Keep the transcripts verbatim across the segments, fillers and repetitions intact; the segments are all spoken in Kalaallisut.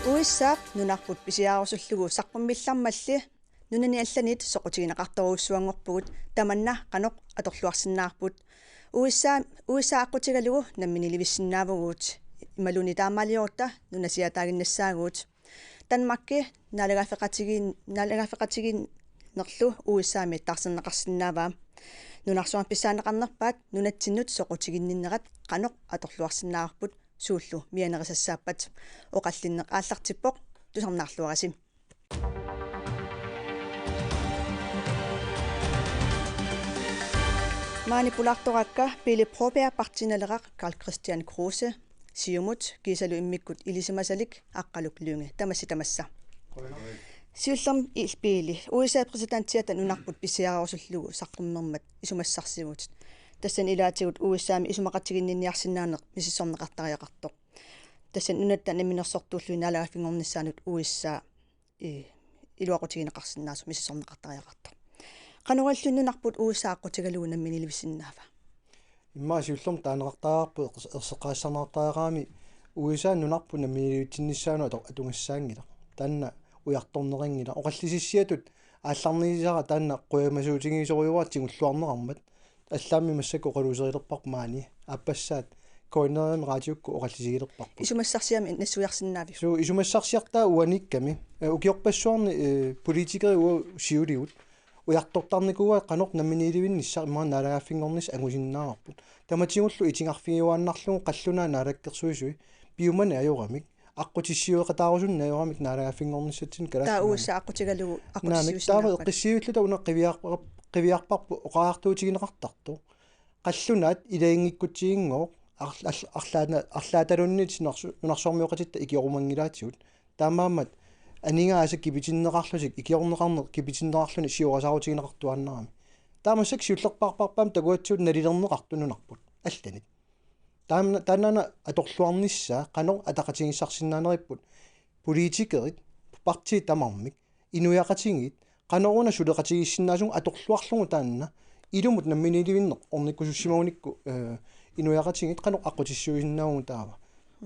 U S A-p nunarput pisiarerusullugu saqqummillarmalli nunani allanit soqutigineqartorujussuanngorpugut, tamanna qanoq atorluarsinnaavarput? U S A, U S A aqqutigalugu namminiilivissinnaavugut, imaluunniit taamaaliorutta nunasiaataaginnassaagut. Danmarki naalagaaffeqatigiin-, naalagaaffeqatigiinnerlu U S A-mi taarserneqarsinnaavaa. Nunarsuarmi pissaanneqarnerpaat nunatsinnut soqutiginninnerat qanoq atorluarsinnaavarput, suullu mianerisassaappat? Oqallinneq aallartippoq, tusarnaarluarisi. Maani pulaartoraakka Pele Broberg, Partii Naleraq Karl-Kristian Kruse, Siumut, kiisalu immikkut ilisimasalik Aqqaluk Lynge. Tamassi tamassa. Siullermik Pele, U S A præsidentiata nunarput pisiarerusullugu saqqummermat isumassarsivutit. Tassani ilaatigut U S A-mi isumaqatiginninniarsinnaaneq misissorneqartariaqartoq. Tassani nunatta namminersortuulluni naalagaaffinngornissaanut U S A i-, iluaqutigineqarsinnaasoq misissorneqartariaqartoq. Qanoq ilillugu nunarput U S A aqqutigalugu namminiilivissinnaava? Immaqa siullermik taaneqartariaqarpoq, ers-, erseqqissarneqartariaqarami U S A nunarput namminiilivitsinnissaanut atu-, atugassaanngilaq. Taanna ujartorneqanngilaq. Oqallisissiatut aallarniisara taanna qujamasuutigisorujuara tigulluarneqarmat. Allaammi massakkut oqaluuserilerparput maani. Aappassaat K N R-imi raatiukkut oqallisigilerparput. Isumassarsiami nassuiarsinnaaviuk? Suu, isumassarsiartaa uaniikkami. Eh, ukiorpassuarni, eh, politikerit uagut siuligut ujartortarnikuuaat qanoq namminiilivinnissaq immaqa naalagaaffinngornissaq angusinnaavarput. Tamatigullu itigarfigiuaannarlugu qallunaat naalakkersuisui piumaneq ajoramik, aqqutissiueqataarusunneq ajoramik naalagaaffinngornissatsinnut Kalaallit Nunaanni. Taava U S A aqqutigalugu. Naamik, taava aqqutissiuinnarpat eqqissiivilluta una qiviarpa-, qiviarparput oqariartuutigineqartartoq. Qallunaat ilaginngikkutsigigooq arla-, arla-, arlaata-, arlaataluunniit nunarsu-, nunarsuarmioqatitta ikiorumanngilaatigut. Taamaammat aningaasat kipitinneqarlutik, ikiorneqarneq kipitinneqarluni siorasaarutigineqartuaannarami. Taava massakkut siullerpaarpaamik takuatsigut nalilerneqartut nunarput allanit. Taanna, taannaana atorluarnissaa qanoq ataqatigiissaarsinnaaneripput, politikerit, partiit tamarmik, inuiaqatigiit, qanoruna suleqatigiissinnaasugut atorluarlugu taanna, ilumut namminiilivinneq ornikkusussimagunikku, eh, inuiaqatigiit qanoq aqqutissiuisinnaavugut taava.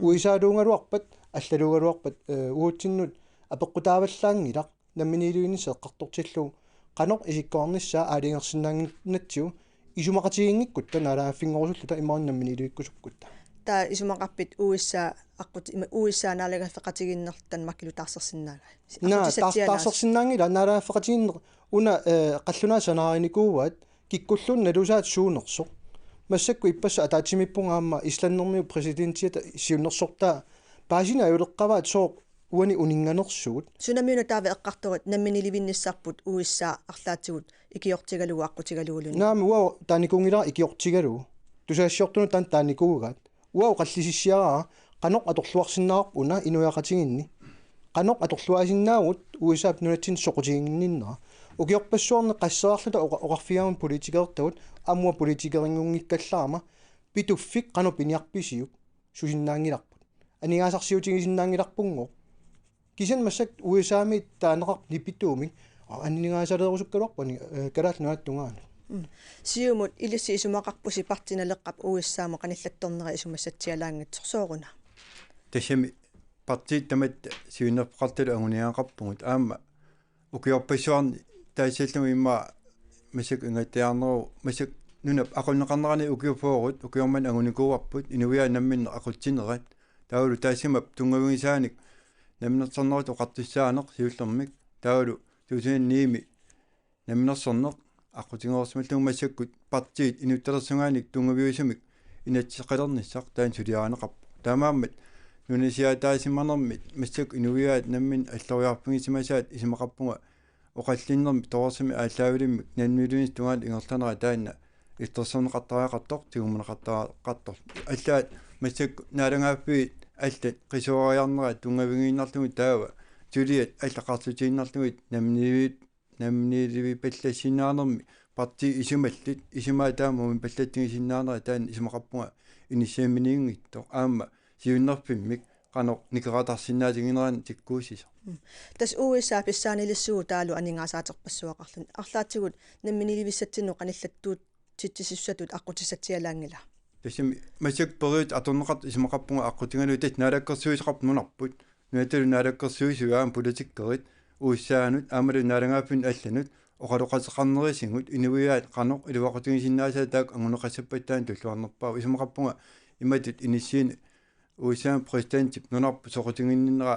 U S A-luugaluarpat, allaluugaluarpat, eh, uatsinnut apeqqutaavallaanngilaq, namminiilivinnissaq eqqartortillugu, qanoq isikkoqarnissaa aalajangersinnaannginnatsigu, isumaqatigiinngikkutta naalagaaffinngorusulluta imaluunniit namminiilivikkusukkutta. Taava isumaqarpit U S A aqqut-, ima U S A naalagaaffeqatigiinnerlu Danmarkilu taarsersinnaagai? Naa, taar-, aqqutisatsialaas- taarsersinnaanngilaq naalagaaffeqatigiinneq una, eh, qallunaat sanaarinikuuaat kikkulluunniit nalusaat suunersoq. Massakkut ippassaq ataatsimiippunga aamma Islandimiut præsidentiata siunnersortaa paasineq ajuleqqavaat sooq uani uninnganersugut. Sunamiuna taava eqqartorit namminiilivinnissarput U S A arlaatigut ikiortigalugu aqqutigaluguluni? Naamik, uanga taanikuunngilara ikiortigalugu. Tusagassiortunut taanna taanikuugaat. Uanga oqallisissiaraara qanoq atorluarsinnaavarput una inuiaqatigiinni. Qanoq atorluaasinnaavugut U S A-p nunatsinni soqutiginninnera. Ukiorpassuarni qasseerluta oqa-, oqarfigaanni politikertagut aamma uanga politikerinngunngikkallarama Pituffik qanoq piniarpisiuk? Susinnaanngilarput. Aningaasarsiutigisinnaanngilarpunngooq. Kisianni massakkut U S A-miit taaneqarput nipituumik. Aa, aningaasaleerusukkaluarpoq ani-, eh, Kalaallit Nunaata tungaanut. Mm. Siumut ilissi isumaqarpusi Partii Naleqqap U S A-mut qanillattornera isumassatsialaanngitsoq, sooruna? Tassami partiit tamatta siunnerfeqartutullu anguniagaqarpugut aamma ukiorpassuarni taassallugu immaqa massakkut ingattajaarneruvoq, massakkut nunap aqunneqarnerani ukiut fyrret ukioq manna angunikuuarput inuiaat namminneq aqutsinerat. Taavalu taassumalu tunngavigisaanik namminersornerata oqartussaaneq siullermik. Taavalu tusind ni-mi namminersorneq aqqutigereersimallugu massakkut partiit inuttalersugaannik tunngaviusumik inatsiseqalernissaq taanna suliarineqarpoq. Taamaammat nunasiaataasimanermit massakkut inuiaat namminneq alloriarfigisimasaat isumaqarpunga oqallinnermi torersumi aallaavilimmik namminiilivinnissap tungaanut ingerlanera taanna illersorneqartariaqartoq, tigummineqartariaqartoq. Allaat massakkut naalagaaffiit allat qisuariarnerat tunngavigiinnarlugit taava suliat allat qarsutiinnarlugit namminiilivi-, namminiilivipallassinnaanermi partiit isumallit, isumaat taama umipallatsigisinnaanera taanna isumaqarpunga inissisimanngitsoq aamma siunnerfimmik qanoq nikerartarsinnaatiginerani tikkuussisoq. Mm. Tassa U S A pissaanilissuuvoq taavalu aningaasaaterpassuaqarluni. Arlaatigut namminiilivissatsinnut qanillattuutitsisussatut aqqutissatsialaanngila? Tassami massakkut periutsit atorneqartut isumaqarpunga aqqutigalugu tassa naalakkersuisoqarpoq nunarput. Nunatta Naalakkersuisut aamma politikkerit U S A-nut aammalu naalagaaffinnut allanut oqaloqateqarnerisigut inuiaat qanoq iluaqutigisinnaasaat taakku anguneqassappata taanna tulluarnerpaavoq. Isumaqarpunga imatut inissiineq U S A-p præsidentip nunarput soqutiginninnera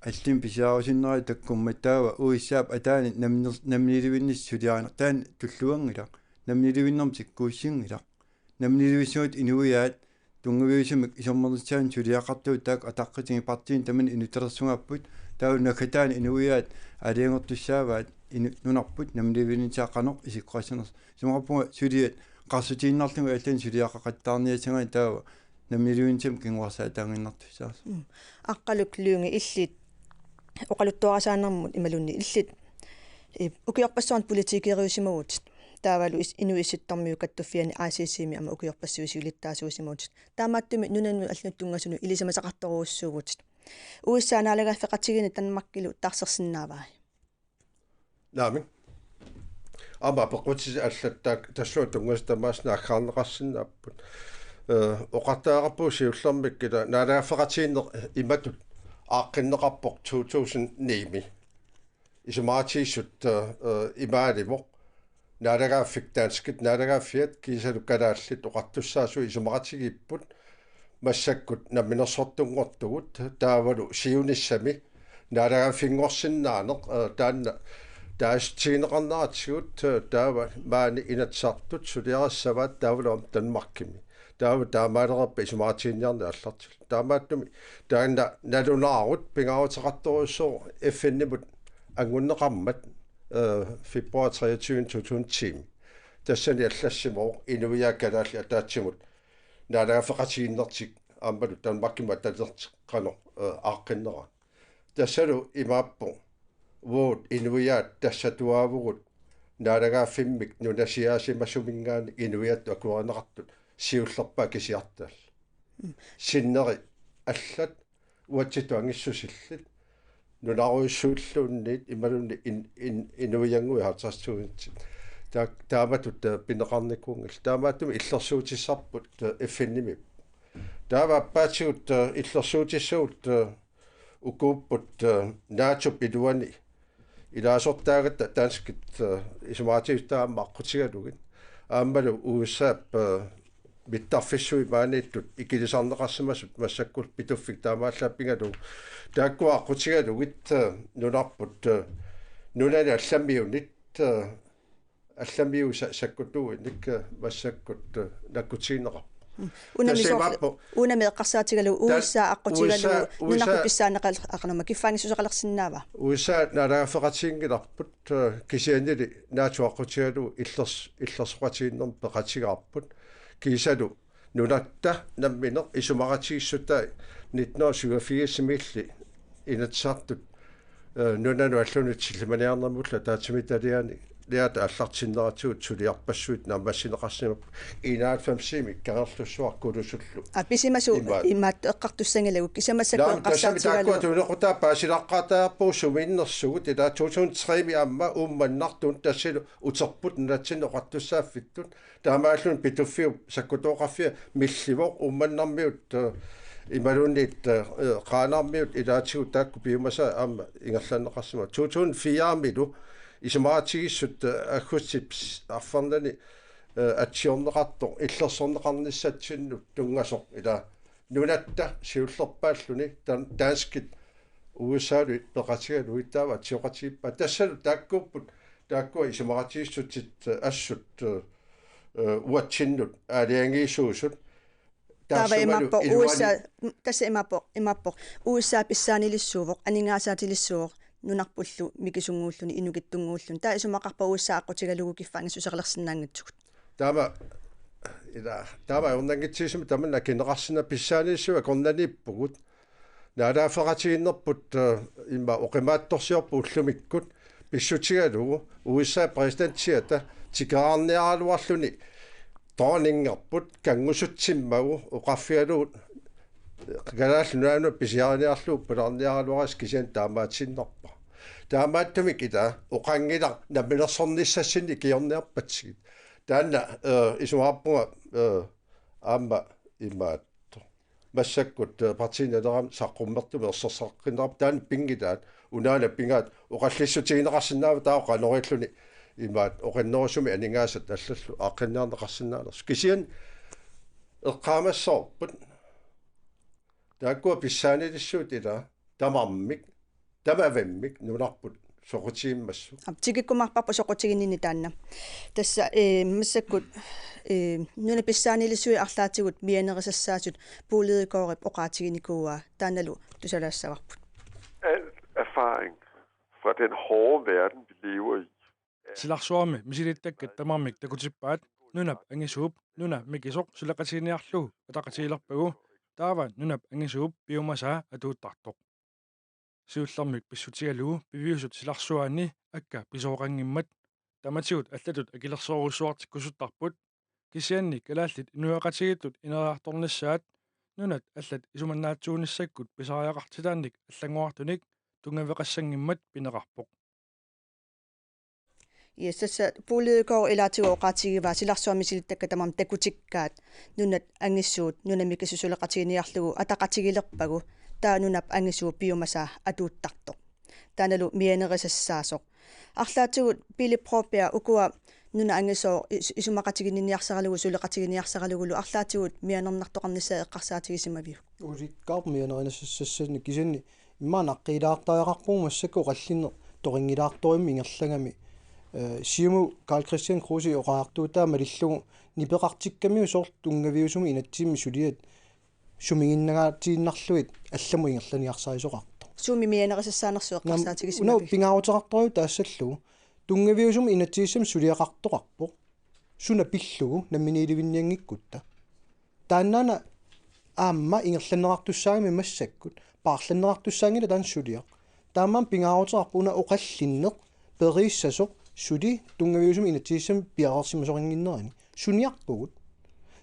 allimik pisiarusinnera takkummat taava U S A-p ataani namnir-, namminiilivinnissaq suliarineq taanna tulluanngilaq. Namminiilivinnermik tikkuussinngilaq. Namminiilivissuit inuiaat tunngaviusumik isummernissaannik suliaqartugut taakku ataqqitigut partiinit tamanit inuttalersugapput, taava naggataani inuiaat aalajangertussaavaat inu-, nunarput namminiilivinnissaa qanoq isikkoqassanersoq. Isumaqarpunga suliat qarsutiinnarlugit allanik suliaqaqattaarniassagaanni taava namminiilivinnissamut kinguarsaataanngiinnartussaasoq. Mm. Aqqaluk Lynge, illit oqaluttuarisaanermut imaluunniit illit, eh, ukiorpassuarni politikeriusimavutit. Taavalu is-, Inuit Issittormiut Kattuffianni I C C-mi aamma ukiorpassuit siulittaasuusimavutit. Taamaattumik nunanut allanut tunngasunut ilisimasaqartorujussuuvutit. U S A naalagaaffeqatigiinneq Danmarkilu taarsersinnaavai? Naamik. Aamma apeqqutisi allattak tassuuna tunngasut tamaasa naaggaarneqarsinnaapput. Eh, oqartariaqarpugut siullermik ila naalagaaffeqatigiinneq imatut aaqqinneqarpoq to tusind ni-mi. Isumaqatigiissut, eh, imaalivoq. Naalagaaffik danskit, naalagaaffiat kiisalu kalaallit oqartussaasut isumaqatigiipput. Massakkut namminersortunngortugut taavalu siunissami naalagaaffinngorsinnaaneq, eh, taanna taasitigineqarneratigut, eh, taava maani Inatsisartut suliarissavaat taavalu aamma Danmarkimi. Taava taamaalereerpat isumaqatigiinniarneq aallartillugu. Taamaattumik taanna nalunaarut pingaaruteqartorujussuuvoq F N-imut angunneqarmat, eh, februar treogtyve to tusind ti-mi. Tassani allassimavoq inuiaat kalaallit ataatsimut naalagaaffeqatigiinnertik aammalu Danmarkimut atalertik qanoq, eh, aaqqinneraat. Tassalu imaappoq uagut inuiaat tassatuaavugut naalagaaffimmik nunasiaasimasuminngaanniit inuiattut akuerineqartut siullerpaat kisiartaallu. Mm. Sinneri allat uatsitut angissusillit nunarujussuilluunniit imaluunniit in-, in-, inuiannguit halvtreds tusind. Ta-, taamatut, eh, pineqarnikuunngillat. Taamaattumik illersuutissarput, eh, F N-imi. Taava aappaatigut, eh, illersuutissagut, eh, ukuupput, eh, NATO-p iluani ilaasortaagatta danskit, eh, isumaqatigiissut aamma aqqutigalugit. Aammalu U S A-p, eh, mittarfissuit maaniittut ikilisarneqarsimasut massakkut Pituffik taamaallaat pigalugu. Taakkua aqqutigalugit, eh, nunarput, eh, nunani allamiunit, eh, allamiusa-, sakkutuuinik, eh, massakkut, eh, nakkutigineqarpoq. Mm. Unami tassa soorlu, imaappoq, unami eqqarsaatigalugu, ta-, U S A aqqutigalugu, U S A, U S A nunarput pissaaneqal-, aqanama kiffaanngissuseqalersinnaava? U S A naalagaaffeqatiginngilarput, eh, kisiannili NATO aqqutigalugu illers-, illersoqatigiinnermik peqatigaarput. Kiisalu nunatta nammineq isumaqatigiissutai nitten hundrede og syvogfirsimiilli Inatsisartut, eh, nunanut allunut sillimaniarnermullu ataatsimiititalianiit aallartinneratigut suliarpassuit naammassineqarsimapput enoghalvfemsimi Kangerlussuaq Kulusullu. Aa, pisimasut imaat, imaattoq eqqartussanngilagut, kisianni massakkut. Naamik, tassami eqqarsaatigalugu taakkua tuninequtaat paasilaqqaataarpugut sumiinnersugut, ila to tusind tre-mi aamma Uummannartut tassani uterput nunatsinni oqartussaaffittut. Taamaalluni Pituffiup sakkutooqarfia millivoq Uummannarmiut, eh, imaluunniit, eh, Qaanaarmiut ilaatigut taakku piumasaat aamma ingerlanneqarsimavoq. To tusind fire-milu isumaqatigiissut, eh, aggustip s-, arfernanni, eh, atsiorneqartoq illersorneqarnissatsinnut tunngasoq ila nunatta siullerpaalluni dan-, danskit U S A-lu peqatigalugit taava atsioqatigiippaat. Tassalu taakkuupput, taakkua isumaqatigiissutit, eh, assut, eh, eh, uatsinnut aalajangiisuusut. Taava taassumalu imaappoq iluani U S A, tassa imaappoq, imaappoq. U S A pissaanilissuuvoq, aningaasaatilissuuvoq, nunarpullu mikisunnguulluni, inukitsunnguulluni. Taava isumaqarpoq U S A aqqutigalugu kiffaanngissuseqalersinnaanngitsugut. Taama, ila, taama ajornanngitsigisumik tamanna akineqarsinnaavoq, pissaanilissuit akornanniippugut. Naalagaaffeqatigiinnerput, eh, immaqa oqimaatsorsiorpoq ullumikkut pissutigalugu U S A-p præsidentiata tikeraarniaraluarluni dronningerput kanngusutsimmagu oqarfigalugu Kalaallit Nunaannut pisiariniarlugu pulaarniaraluarisi, kisianni taamaatiinnarpara. Taamaattumik ila oqanngilaq namminersornissassinnik ikiorniarpatsigit. Taanna, eh, isumaqarpunga, eh, aamma imaattoq. massakkut, eh, partiinerami saqqummertumik ersersaqqinnerami taanna pinngilaat, unaana pigaat oqallissutigineqarsinnaavoq taava qanoq ililluni imaat oqinnerusumik aningaasat allallu aaqqinniarneqarsinnaanersoq. Kisianni eqqaamassavarput taakkua pissaanilissuit ila tamarmik tamavimmik nunarput soqutigimmassuk. Aap, tikikkumaarparput soqutiginninneq taanna. Tassa, eh, massakkut, eh, nunat pissaanilissuit arlaatigut mianerisassaasut Bo Lidegaardip oqaatiginikuuaa taannalu tusalaassavarput. Al erfaring fra den hårde verden, vi lever i. Silarsuarmi misilittakkat tamarmik takutippaat nunap angisuup nuna mikisoq suleqatiginiarlugu ataqatigilerpagu, taava nunap angisuup piumasaa atuuttartoq. Siullermik pissutigalugu piviusut silarsuaanni akka pisooqanngimmat. Tamatigut allatut akilersoorujussuartikkusuttarput, kisianni kalaallit inuiaqatigiittut ineriartornissaat nunat allat isumannaatsuunissakkut pisariaqartitaannik allanngorartunik tunngaveqassanngimmat pineqarpoq. Yes, tassa Bo Lidegaard ilaatigut oqaatigivaa silarsuarmi misilittakkat tamarmik takutikkaat nunat angisuut nuna mikisoq suleqatiginiarlugu ataqatigilerpagu, taava nunap angisuup piumasaa atuuttartoq. Taannalu mianerisassaasoq. Arlaatigut Pele Broberg, ukua nunat angisooq is-, isumaqatiginninniarsaralugu suleqatiginniarsaralugulu arlaatigut mianernartoqarnissaa eqqarsaatigisimaviuk? Ulikkaarpoq mianerisassassanik, kisianni immaqa naqqiilaartariaqarpugut massakkut oqallinneq toqanngilaartorujussuarmik ingerlagami. Eh, Siumup Karl-Kristian Kruse oqariartuutaa malillugu nipeqartikkamiuk soorlu tunngaviusumik inatsisimi suliat sumiginnagaatiinnarlugit allamut ingerlaniarsarisoqartoq. Suummi mianerisassaanersoq? Naam, eqqarsaatigisimavik? Una pingaaruteqartorujuk taassallugu. Tunngaviusumik inatsisissami suliaqartoqarpoq suna pillugu namminiilivinnianngikkutta. Taannaana aamma ingerlanneqartussaagami massakkut, paarlanneqartussaanngilaq taanna suliaq. Taamaammat pingaaruteqarpoq una oqallinneq periussasoq suli tunngaviusumik inatsisissami piareersimasoqannginnerani. Suniarpugut.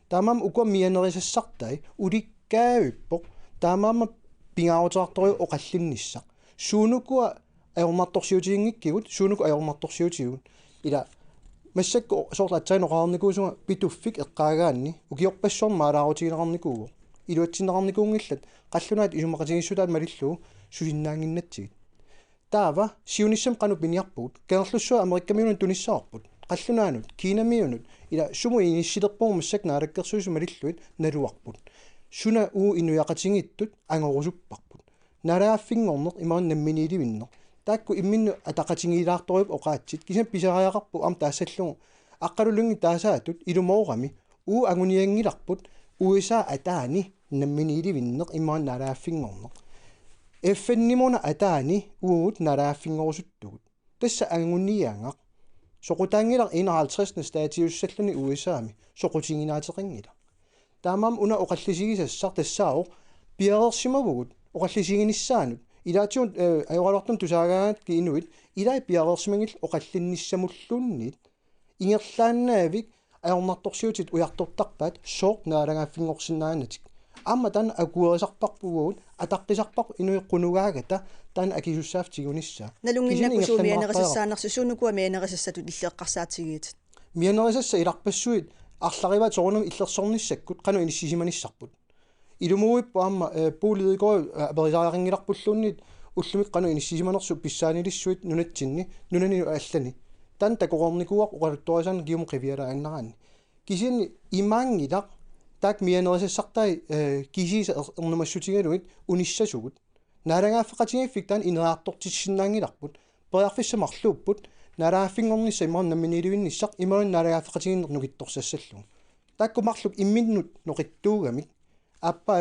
Taamaammat ukua mianerisassartai ulikkaavippoq. Taamaammat pingaaruteqartorujuk oqallinnissaq. Suunukua ajornartorsiutiginngikkigut, suunuku ajornartorsiutigut. Ila massakkut soorlu aatsaannguaq oqarnikuusunga Pituffik eqqaagaanni ukiorpassuarni maalaarutigineqarnikuuvoq. Iluatsinneqarnikuunngillat qallunaat isumaqatigiissutaat malillugu susinnaannginnatsigit. Taava siunissami qanoq piniarpugut? Kangerlussuaq Amerikamiunut tunissavarput. Qallunaanut, Kinamiunut, ila sumut inissilerpugut massakkut naalakkersuisut malillugit naluarput. Suna uagut inuiaqatigiittut angorusupparput? Naalagaaffinngorneq imaluunniit namminiilivinneq. Taakku imminnut ataqatigiilaartorujupput oqaatsit, kisianni pisariaqarpoq aamma taassallugu Aqqalulinngi taasaatut ilumoorami uagut angunianngilarput U S A ataani namminiilivinneq imaluunniit naalagaaffinngorneq. F N-imuna ataani uagut naalagaaffinngorusuttugut. Tassa anguniagaq. Soqutaanngilaq enoghalvtreds staatiussalluni U S A-mi. Soqutiginaateqanngilaq. Taamaammat una oqallisigisassaq tassaavoq piareersimavugut oqallisiginissaanut. Ilaatigut, eh, ajoraluartumik tusaagaangakkit inuit ilai piareersimanngillat oqallinnissamulluunniit. Ingerlaannavik ajornartorsiutit ujartortarpaat sooq naalagaaffinngorsinnaanatik. Aamma taanna akuerisarparput uagut, ataqqisarparput inuit qunugaagata taanna akisussaaffik tigunissaa. Nalunnginnakku suut mianerisassaanersut, suunukua mianerisassatut illit eqqarsaatigigitit? Mianerisassat ilarpassuit arlarivaat soorunami illersornissakkut qanoq inissisimanissarput. Ilumuuippoq aamma, eh, Bo Lidegaard, eh, aperisariaqanngilarpulluunniit ullumikkut qanoq inissisimanersut pissaanilissuit nunatsinni, nunanit allani. Taanna takoreernikuuarput oqaluttuarisaannik kingumut qivialaannaraanni. Kisianni imaanngilaq taakku mianerisassartai, eh, kisiisa er-, ernumassutigalugit unissasugut. Naalagaaffeqatigiiffik taanna ineriartortissinnaanngilarput. Periarfissat marluupput, naalagaaffinngornissaq imaluunniit namminiilivinnissaq imaluunniit naalagaaffeqatigiinneq nukittorsassallugu. Taakku marluk imminnut noqittuugamik. Aappaa,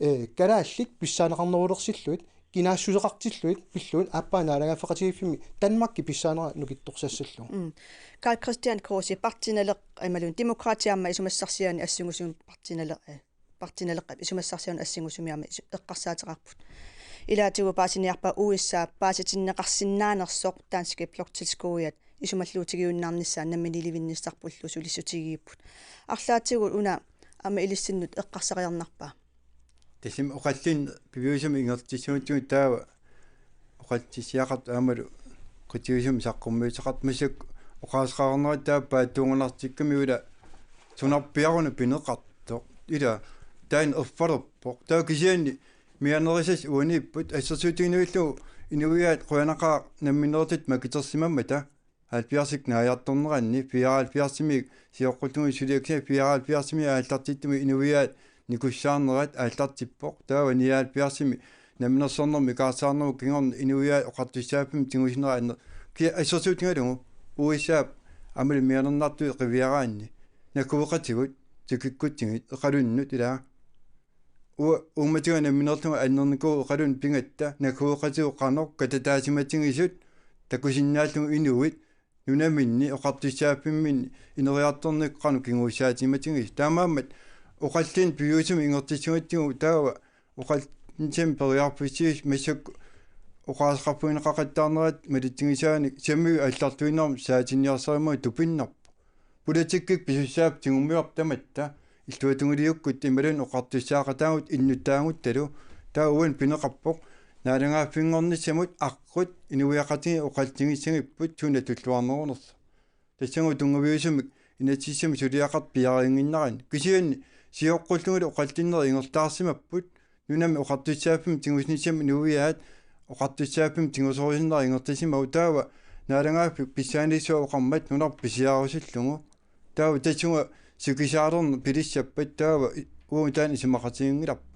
eh, kalaallit pissaaneqarnerulersillugit, kinaassuseqartillugit pillugit aappaa naalagaaffeqatigiiffimmi Danmarki pissaanera nukittorsassallugu. Mm. Karl-Kristian Kruse, Partii Naleq-, imaluunniit Demokraatit aamma isumassarsiaani assingusumik Partii Naleq-, eh, Partii Naleqqap isumassarsiornermi assingusumik aamma isu-, eqqarsaateqarput. Ilaatigut paasiniarpat U S A paasitinneqarsinnaanersoq danske bloktilskudiat isumalluutigiunnaarnissaat namminiilivinnissarpullu sulissutigigipput. Arlaatigut una aamma ilissinnut eqqarsariarnarpa? Tassami oqallinneq piviusumik ingerlatissagutsigu taava oqallisiaqartoq aammalu qitiusumik saqqummiussaqartoq massakkut oqaaseqarnerat taava paatsuunganartikkamiuk ila sunarpiaruna pineqartoq. Ila taanna erfalerpoq. Taava kisianni mianerisas uaniipput assersuutiginnarlugu inuiaat qujanaqaaq nammineerluta makitersimammata halvfjerdsit naajartorneranni, fireoghalvfjerdsimi sioqqullugu suliaksia fireoghalvfjerdsimi aallartittumik inuiaat nikussaarnerat aallartippoq. Taava nioghalvfjerdsimi namminersornermik ikaarsaarnerup kingorna inuiaat oqartussaaffimmik tigusineranni kia assersuutigalugu U S A-p aammalu mianernartui qiviaraanni nakueqatigut tikikkutsigit eqalunnut ilaa. Ua uummatiga nammineerlunga annernikuuvoq eqalunnut pigatta nakueqatigut qanoq katataasimatigisut takusinnaallugu inuit nunaminni oqartussaaffimminni ineriartornikkut qanoq kinguussaatimatigisut. Taamaammat oqallinneq piviusumik ingerlassagatsigu taava oqallinneq periarfissuusoq massakkut oqaaseqarfigineqaqattaarnerat malitsigisaanik sammigut allarluinnarmut saatinniarsarimmagit tupinnarpoq. Politikkikkut pisussaaffik tigummivarput tamatta illuatungiliukkutta imaluunniit oqartussaaqataagut innuttaaguttalu. Taava uani pineqarpoq naalagaaffinngornissamut aqqut inuiaqatigiit oqalligissagipput suna tulluarnerunersoq. Tassagut tunngaviusumik inatsisissamik suliaqartut piareerinnginnarani. Kisianni sioqqullugulu oqallinnerit ingerlaarsimapput. Nunami oqartussaaffimmik tigusinissamut inuiaat oqartussaaffimmik tigusorusunnerat ingerlasimavoq. Taava naalagaaffik pissaaniissuaq oqarmat nunarput pisiarerusullugu. Taava tassunga sikisaalerneq pilissappat taava i-, uagut taanna isumaqatiginngilarput.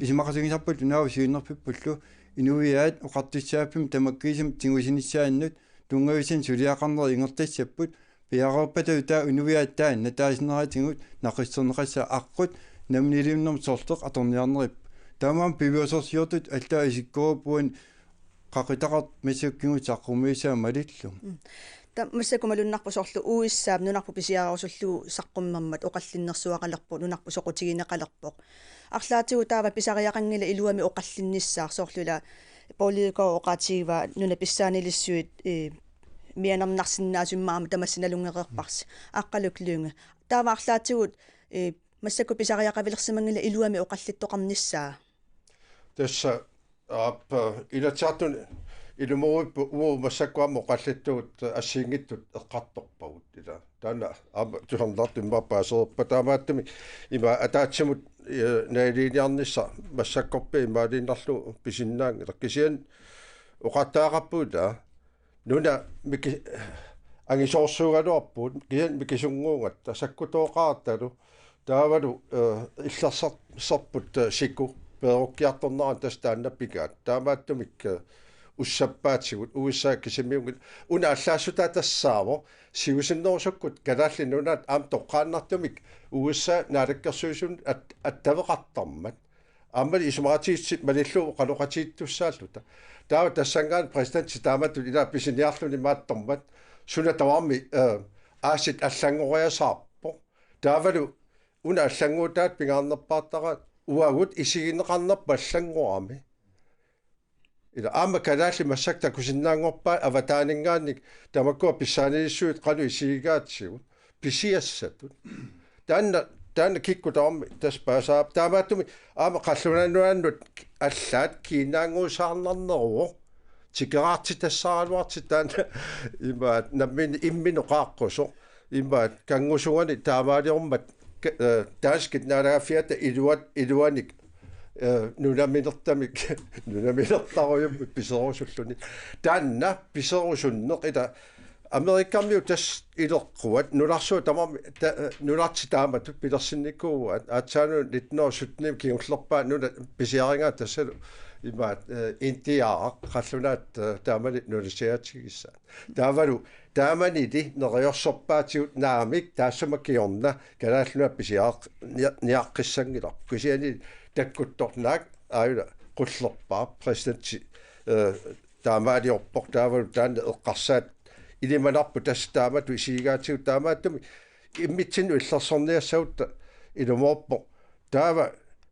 Isumaqatigisarpullu naak siunnerfippullu inuiaat oqartussaaffimmik tamakkiisumik tigusinissaannut tunngaviusumik suliaqarnerit ingerlassapput. Piareerpata taava inuiaat taanna taasineraatigut naqissuserneqassaaq aqqut namminiilivinnermut sorleq atorniarneripput. Taamaammat piviusorsiortutut allaat isikkorupput uani qaqitaqartut massakkut kingulliit saqqummiussaat malillugu. Mm. Taava massakkut malunnarpoq soorlu U S A-p nunarput pisiarerusullugu saqqummermat oqallinnersuaqalerpoq, nunarput soqutigineqalerpoq. Arlaatigut taava pisariaqanngilaq iluamik oqallinnissaat soorlu ila Poul Lidegaard oqaatigivaa nunat pissaanilissuit, eh, mianernarsinnaasut immaqa aamma tamassi nalunngereerparsi. Aqqaluk Lynge. Taava arlaatigut, eh, massakkut pisariaqavilersimanngilaq iluamik oqallittoqarnissaa. Tassa aap, Inatsisartuni ilumoorpoq uagut massakkut aamma oqallittugut assigiinngitsut eqqartorpagut ila. Taanna aamma tusarnaartumik immaqa paasereerpat taamaattumik ima ataatsimut, eh, naliliiniarnissaq massakkorpiaq imaaliinnarlugu pisinnaanngilaq. Kisianni oqartariaqarpugut ila nuna miki-, angisoorsuugaluarpugut, kisianni mikisunnguugatta, sakkutooqarattalu, taavalu, eh, illersar-, -sarput, eh, siku, peerukkiartornerani tassa taanna pigaat. Taamaattumik, eh, ussappaatigut, U S A kisimiunngilaq, una allaassutaa tassaavoq, siusinnerusukkut Kalaallit Nunaat aamma toqqaannartumik, U S A Naalakkersuisut at-, attaveqartarmat. Aammali isumaqatigiissut malillugu oqaloqatigiittussaalluta. Taava tassanngaanniit præsidenti taamatut ila pisiniarluni maattormat suna tamarmi, eh, aasiit allanngoriasaarpoq. Taavalu una allannguutaata pingaarnerpaartaraat uagut isigineqarnerput allanngorami. Ila aamma kalaallit massakkut takusinnaanngorpaat avataaninngaanniit tamakkua pissaanilissuit qanoq isigigaatigut pisiassatut. Taanna, taanna kikkut tamarmik tassa paasaap. Taamaattumik aamma qallunaat nunaannut allaat kiinnaannguusaarnarneruvoq. Tikeraartitassaraluartut taanna imaat nammineq imminut qaaqqusoq. Imaat kanngusunganik taamaaliormat ka-, eh, danskit naalagaaffiata iluat-, iluanik, eh, nunaminertamik, nunaminertarujummik piserusulluni. Taanna piserusunneq ila Amerikamiut tassa ileqquat, nunarsuaq tamarmi, ta-, eh, nunartik taamatut pilersinnikuuaat, aatsaannguaq nitten hundrede sytten kingullerpaaq nuna pisiarigaat tassalu imaat, eh, Indiaraq, qallunaat, eh, taamani nunasiaatigissaat. Taavalu taamanili neriorsorpaatigut naamik taassuma kingorna Kalaallit Nunaat pisiaq-, nia-, niaqqissanngilaq. Kisianni takkuttornaaq aajuna qullerpaaq præsidenti, eh, taamaaliorpoq taavalu taanna eqqarsaat ilimanarpoq tassa taamatut isigigaatigut taamaattumik immitsinnut illersorniassagutta ilumoorpoq. Taava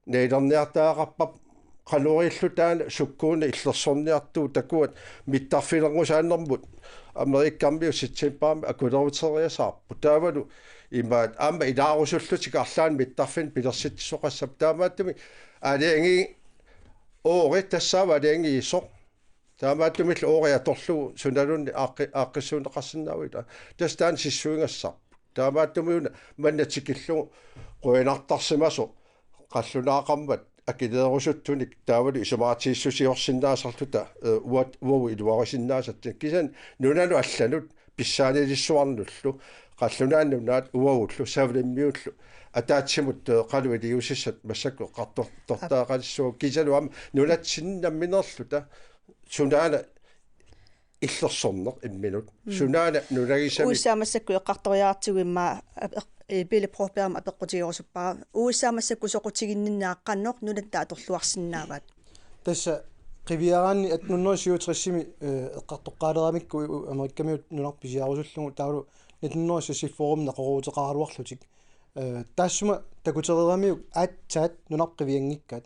nalilerniartariaqarparput qanoq ililluta taanna sukkuuna illersorniartugut takuat mittarfilerngusaanermut Amerikamiut septembarimi akuleruteriasaarput. Taavalu imaat aamma ilaarusullutik arlaannik mittarfinnik pilersitsisoqassapput. Taamaattumik aalajangi-, oori tassaavoq aalajangiisoq. Taamaattumillu oori atorlugu sunaluunniit aaqqi-, aaqqissuunneqarsinnaavoq ila. Tassa taanna sissuigassarput. Taamaattumik una manna tikillugu qujanartarsimasoq qallunaaqarmat akilerusuttunik taavalu isumaqatigiissusiorsinnaasarluta, eh, uat uagut iluarisinnaasatsinnik, kisianni nunanut allanut pissaanilissuarnullu, Qallunaat Nunaat uagullu Savalimmiullu ataatsimut, eh, qanoq iliuusissat massakkut eqqartor-, tortaaqalissuugut, kisianni aamma nunatsinni nammineerluta sunaana illersorneq imminut. Mm. Sunaana nunagisami. U S A massakkut eqqartoriartigu immaqa ap-, eq-, eh, Pele Brobergimut apeqqutigerusuppara. U S A massakkut soqutiginninnera qanoq nunatta atorluarsinnaavaat? Tassa qiviaraanni atten hundrede syvogtresimi, eh, eqqartoqqaaleramikku u-, Amerikamiut nunarput pisiarusullugu taavalu nitten hundrede seksogfyrremi neqerooruteqaraluarlutik. Eh, taassuma takutereeramiuk aatsaat nunarput qivianngikkaat.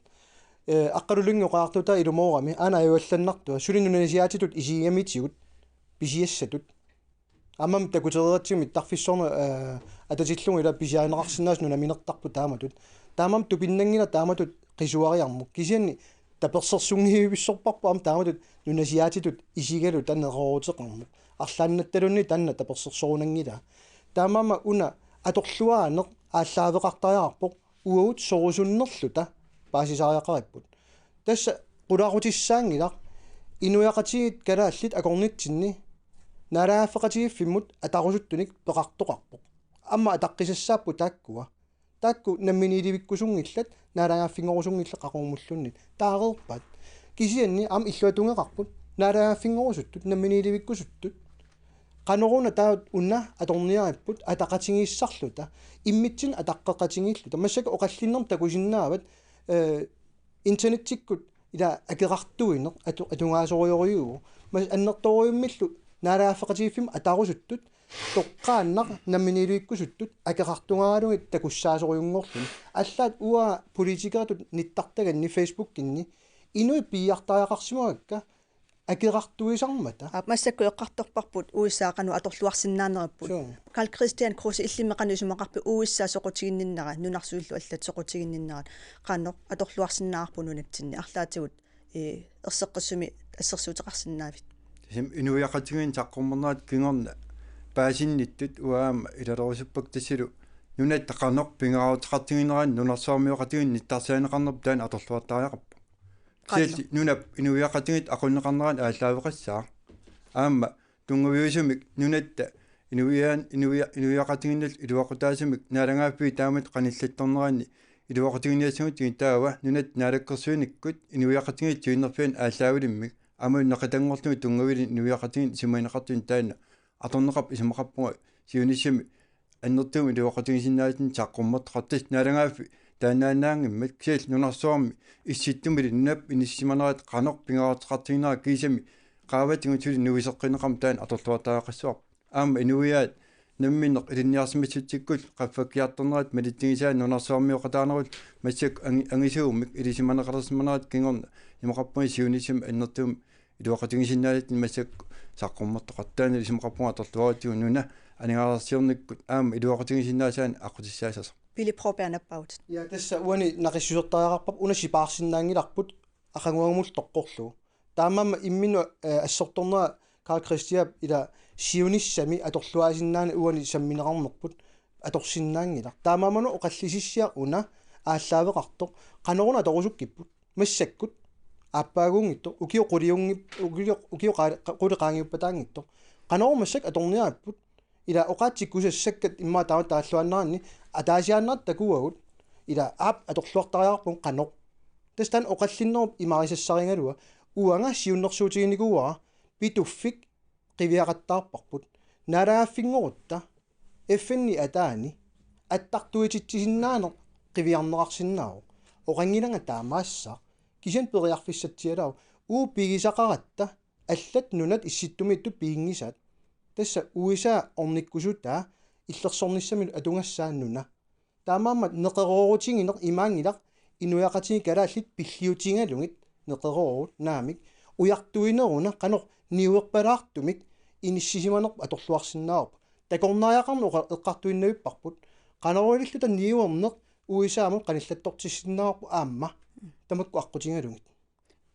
Eh, Aqqalu Lyngep oqaatigaa ilumoorami, aana ajuallannartua, suli nunasiaatitut isigigamitigut, pisiassatut. Aamma takutereeratsigit mittarfissuarnut, eh, atatillugu ila pisiarineqarsinnaasut nunaminertarput taamatut. Taamaammat tupinnanngilaq taamatut qisuariarmut. Kisianni tapersersunngivissorparput aamma taamatut nunasiaatitut isigaluta neqerooruteqarneq. Arlaannattaluunniit taanna tapersersorunanngilaa. Taamaammat una atorluaaneq aallaaveqartariaqarpoq uagut sorusunnerluta paasisariaqaripput. Tassa qulaaqutissaanngilaq inuiaqatigiit kalaallit akornatsinni naalagaaffeqatigiiffimmut atarusuttunik peqartoqarpoq. Aamma ataqqisassaapput taakkua. Taakku namminiilivikkusunngillat, naalagaaffinngorusunngillat qaqugumulluunniit. Taareerpaat. Kisianni aamma illuatungeqarput, naalagaaffinngorusuttut, namminiilivikkusuttut. Qanoruna taava una atorniaripput, ataqatigiissarluta, immitsinnut ataqqeqatigiilluta. Massakkut oqallinnermi takusinnaavat, eh, internettikkut ila akerartuineq atu-, atugaasorujorujuuvoq. Mas annertorujummillu naalagaaffeqatigiiffimmut atarusuttut, toqqaannaq namminiilivikkusuttut akerartugaaralugit takussaasorujunngorluni. Allaat uanga politikeritut nittartaganni Facebookinni inuit piiartariaqarsimavakka akerartuisarmata. Aap, massakkut eqqartorparput U S A qanoq atorluarsinnaaneripput. Suu. Karl-Kristian Kruse, illimmi qanoq isumaqarpit U S A soqutiginninnera, nunarsuillu allat soqutiginninnerat, qanoq atorluarsinnaavarput nunatsinni, arlaatigut, eh, erseqqissumik assersuuteqarsinnaavit? Tassami inuiaqatigiinni saqqummernerat kingorna paasinnittut uanga aamma ilalerusuppakka, tassalu nunatta qanoq pingaaruteqartiginerani nunarsuarmioqatigiinni nittarsaaneqarnerput taanna atorluartariaqarpoq. Qanoq? Kisianni nunap inuiaqatigiit aqunneqarnerani aallaaveqassaaq. Aamma tunngaviusumik nunatta inuiaan-, inuia-, inuiaqatigiinnillu iluaqutaasumik naalagaaffiit taamatut qanillattorneranni iluaqutiginiassagutsigu taava nunatta naalakkersuinikkut inuiaqatigiit siunnerfianni aallaavilimmik aamma neqitanngorlugit tunngavilik inuiaqatigiit isumagineqartunik taanna atorneqarpoq. Isumaqarpunga siunissami annertuumik iluaqutigisinnaasatsinnik saqqummertoqartoq, tassa naalagaaffik taannaannaanngimmat, kisianni nunarsuarmi Issittumili nunap inissisimanerata qanoq pingaaruteqartiginera kiisami qaavatigut suli nuiseqqineqarmat taanna atorluartariaqassavarput. Aamma inuiaat namminneq ilinniarsimassutsikkut qaffakkiartornerata malitsigisai nunarsuarmioqataanerulluni massakkut angi-, angisuumik ilisimaneqalersimanerata kingorna isumaqarpunga siunissami annertuumik iluaqutigisinnaasatsinnik massakkut saqqummertoqartoq. Taanna isumaqarpunga atorluarutsigu nuna aningaasarsiornikkut aamma iluaqutigisinnaasaannik aqqutissaassasoq. Pele Broberg, nappaavutit. Ja, tassa uani naqissusertariaqarparput, una sipaarsinnaanngilarput aqaguagumullu toqqorlugu. Taamaammat imminut, eh, assortornera Karl-Kristianip ila siunissami atorluaasinnaaneq uani sammineqarnerput atorsinnaanngilaq. Taamaammat oqallisissiaq una aallaaveqartoq, qanoruna atorusukkipput. Massakkut aappaaguunngitsoq, ukiut quliunngip-, ukiut, ukiut qaa-, qa-, qulit qaangiuppataanngitsoq. Qanoruna massakkut atorniaripput, ila oqaatsit kusassakkat immaqa taama taalluaannaraanni ataasiaannartut takuagut, ila aap atorluartariaqarpunga qanoq. Tassa taanna oqallinnerup imarisassarigaluaq, uanga siunnersuutiginikuuara Pituffik qiviaqattaarparput. Naalagaaffinngorutta F N-ip ataani attartuititsisinnaaneq qiviarneqarsinnaavoq. Oqanngilanga taamaassaaq. Kisianni periarfissatsialaavoq. Uagut pigisaqaratta allat nunat Issittumiittut piginngisaat. Tassa U S A ornikkusutaa illersornissamilu atugassaa nuna. Taamaammat neqeroorutigineq imaanngilaq, inuiaqatigiit kalaallit pilliutigalugit neqeroorut, naamik, ujartuineruna qanoq niuerpalaartumik inissisimanerput atorluarsinnaavarput. Takornariaqarneq oqa-, eqqartuinnavipparput. Qanoq ililluta niuerneq U S A-mut qanillattortissinnaavarput aamma tamakku aqqutigalugit.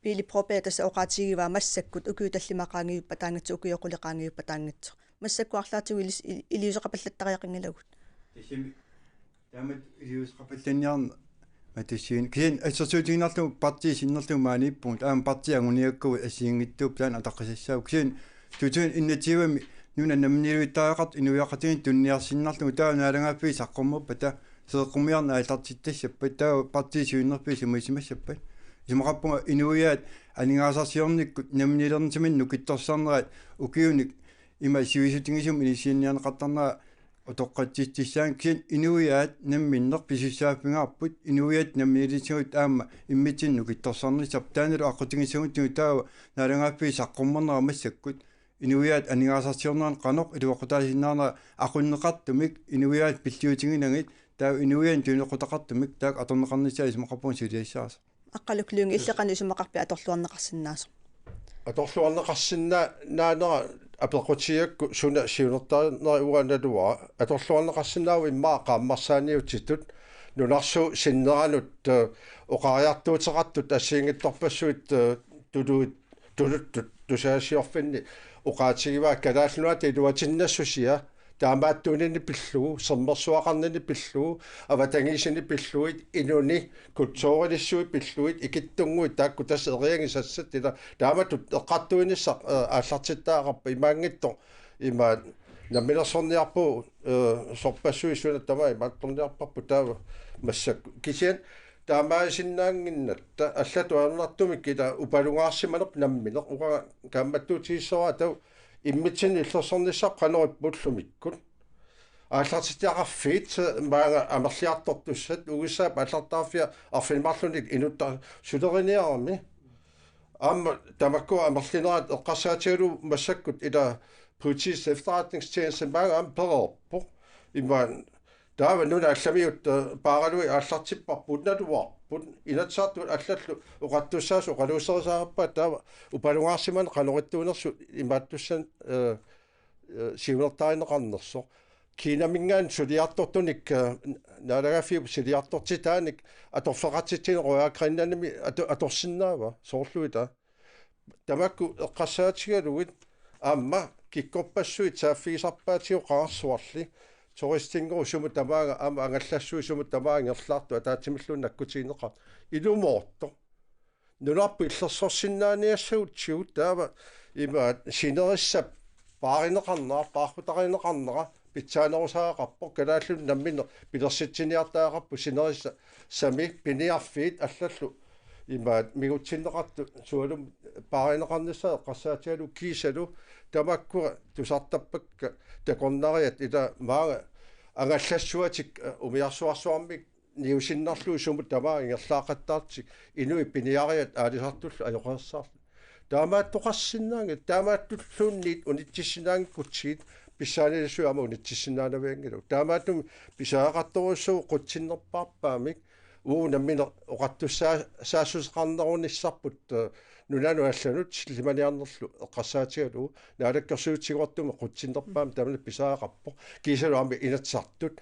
Pele Broberg, tassa oqaatigivaa massakkut ukiut tallimat qaangiuppataanngitsoq, ukiut qulit qaangiuppataanngitsoq. Massakkut arlaatigut ilis-, il-, iliuuseqapallattariaqanngilagut. Tassami taamatut iliuuseqapallanniarneq Tassa kisianni assersuutigiinnarlugu partiit sinnerlugit maaniippugut, aamma partiit anguniakkagut assigiinngitsuupput taanna ataqqisassaavoq. Kisianni to tusind enogtyve-mi nunat namminiilivittariaqartut inuiaqatigiinnut tuniniarsinnarlugu, taava naalagaaffiit saqqummerpata seeqqumiarneq aallartittassappat, taava partiit siunnerfiit sammissimassappat. Isumaqarpunga inuiaat aningaasarsiornikkut namminiilernissaminnut nukittorsarnerat ukiunik ima sivisutigisumik inissiinnarneqartarnera utoqqatsitsissaanngilaq. Kisianni inuiaat namminneq pisussaaffigaarput, inuiaat namminiilisagut aamma immitsinnut nukittorsarnissarput. Taannalu aqqutigissagutsigu taava naalagaaffiit saqqummernerat massakkut inuiaat aningaasarsiorneranut qanoq iluaqutaasinnaanera aqunneqartumik, inuiaat pilliutiginagit, taava inuiaat tuninequtaqartumik taakku atorneqarnissaat isumaqarpunga suliassaasoq. Aqqaluk Lynge, illit qanoq isumaqarpit atorluarneqarsinnaasoq? Atorluarneqarsinnaanera apeqqutigigakku suna siunertarinerit uanga naluara. Atorluarneqarsinnaavoq immaqa qaammarsaaniutitut nunarsuup sinneranut, eh, oqariartuuteqartut assigiinngitsorpassuit, eh, tuluit tuluttut tusagassiorfinni oqaatigivaat Kalaallit Nunaata iluatinnassusia, taamaattuunini pillugu, sermersuaqarnini pillugu, avatangiisini pillugit, inuni kulturilissuit pillugit, ikittunnguit taakku tassa eriagisassat, ila taamatut eqqartuinissaq, eh, aallartittariaqarpoq, imaanngitsoq ima namminersorniarpugut, eh, sorpassuit suna tamaat imaattorniarparput taava massakkut. Kisianni taamaasinnaannginnatta allatut ajornartumik ila upalungaarsimanerput nammineq, uanga kaammattuutigissavara taava immitsinnut illersornissarput qanoq ippa ullumikkut. Aallartitseqarfiit maanga amerliartortussat, U S A-p aallartarfia arfineq-marlunnik inuttaa suleriniarami. Aamma tamakkua amerlinerat eqqarsaatigalugu massakkut ila Politiets Efterretningstjeneste maanga aamma pereerpoq. Imaat taava nunat allamiut, eh, paaralugit aallartipparput, naluarput, Inatsisartut allallu oqartussaasut oqaluuserisassappat taava upalungaarsimaneq qanoq ittuunersut imaattussanik, eh, eh, siunertarineqarnersoq. Kinaminngaanniit suliartortunik, eh, naalagaaffiup suliartortitaanik atorfeqartitsineq Royal Greenlandimi ato-, atorsinnaava, soorlu ila. Tamakku eqqarsaatigalugit aamma kikkorpassuit saaffigisarpaatigut qangarsuarli, turistinngooq sumut tamaanga, aamma angallassuit sumut tamaanga ingerlaartut ataatsimilluunniit nakkutigineqartut. Ilumoortoq. Nunarput illersorsinnaaniassagutsigu taava imaat sinerissap paarineqarnera, paarrutarineqarnera pitsaanerusariaqarpoq, kalaallinut namminneq pilersitsiniartariaqarpoq sinerissami, piniarfiit allallu imaat mingutsinneqartut sualummik paarineqarnissaat eqqarsaatigalugu kiisalu tamakkua tusartarpakka takornariat ila maanga angallassuatik, eh, umiarsuarsuarmik niusinnarlugu sumut tamaanga ingerlaaqattaartut inuit piniariat aalisartullu ajoqersarlu. Taamaattoqarsinnaanngilaq, taamaattulluunniit unitsissinnaanngikkutsigit pissaanilissuit aamma unitsissinnaanavianngilagut. Taamaattumik pisariaqartorujussuuvoq qutsinnerpaarpaamik, uagut namminneq oqartussaa-, saassuseqarnerunissarput, eh, nunanut allanut sillimaniarnerlu eqqarsaatigalugu, naalakkersuisut tigortumik qutsinnerpaamik tamanna pisariaqarpoq. Kiisalu aamma Inatsisartut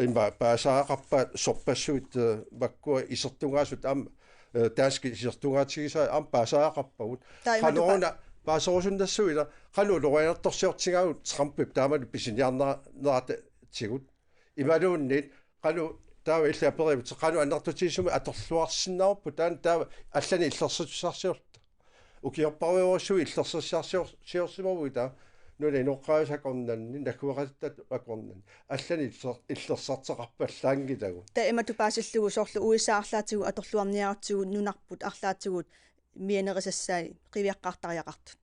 ima paasariaqarpaat sorpassuit, eh, makkua isertugaasut aamma, eh, danskit isertugaatigisaat aamma paasariaqarpagut. Taava imatut pa- Qanoruna paaserusunnassuit ila, qanoq ulorianartorsiortigaagut Trumpip taamani pisiniarnera-, neratigut. Imaluunniit qanoq taava illit aperivutit, qanoq annertutigisumik atorluarsinnaavarput, taanna taava allanik illersitsisarsiorluta. Ukiorpassuarujussuit illersitsisarsior-, siorsimavugut taava nunap inoqqaavisut akornanni, naggueqatitta akornanni. Allanik iller-, illersarteqarpallaanngilagut. Taava imatut paasillugu soorlu U S A arlaatigut atorluarniaratsigu nunarput arlaatigut mianerisassaat qiviaqqaartariaqartut.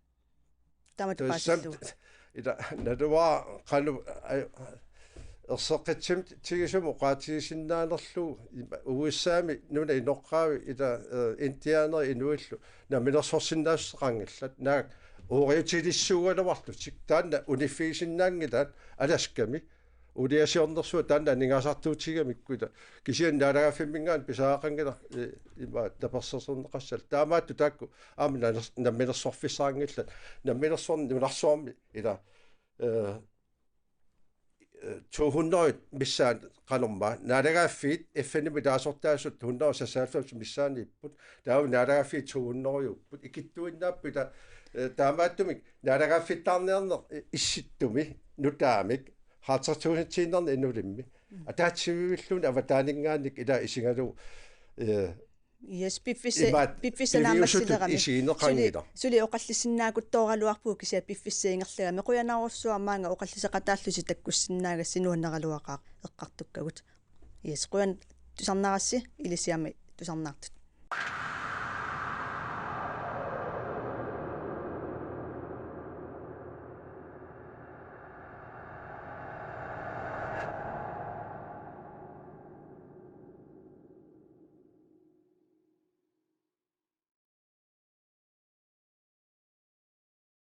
Taamatut paasillugu. Ila naluara qanoq, eh, erseqqissumik tigisumik oqaatigisinnaanerlugu, ima U S A-mi nunap inoqqaavi ila, eh, indianerit inuillu namminersorsinnaassuseqanngillat. Naak ooriutilissuugaluarlutik. Taanna uniffigisinnaanngilaat Alaskami. Uuliasiornersuaq taanna aningaasartuutigigamikku ila. Kisianni naalagaaffimminngaanniit pisariaqanngilaq, eh, ima tapersersorneqassallugu. Taamaattoq taakku aamma namminers-, namminersorfissaqanngillat. Namminersorneq nunarsuarmi ila, eh, eh, to hundrede missaani qanormaa. Naalagaaffiit F N-imi ilaasortaasut hundrede seksoghalvfems missaaniipput. Taava naalagaaffiit to hundrede-upput. Ikittuinnaapput ila, eh, taamaattumik naalagaaffittaarniarneq, eh, issittumi, nutaamik, halvtreds tusindiinnarnik inulimmi. Ataatsimivilluunniit avataaninngaanniit ila isigalugu. Eh, Yes, piffissaq, imaat piffissaq iliuusutut naammassilerami. isigineqanngilaq. Suli, suli oqallisinnaakuttooragaluarpugut kisianni piffissaq ingerlagami. Qujanarujussuaq maanga oqalliseqataallusi takkussinnaagassat nuanneraluaqaaq eqqartukkagut. Yes, qujan tusarnaarassi, ilisiama tusarnaartut.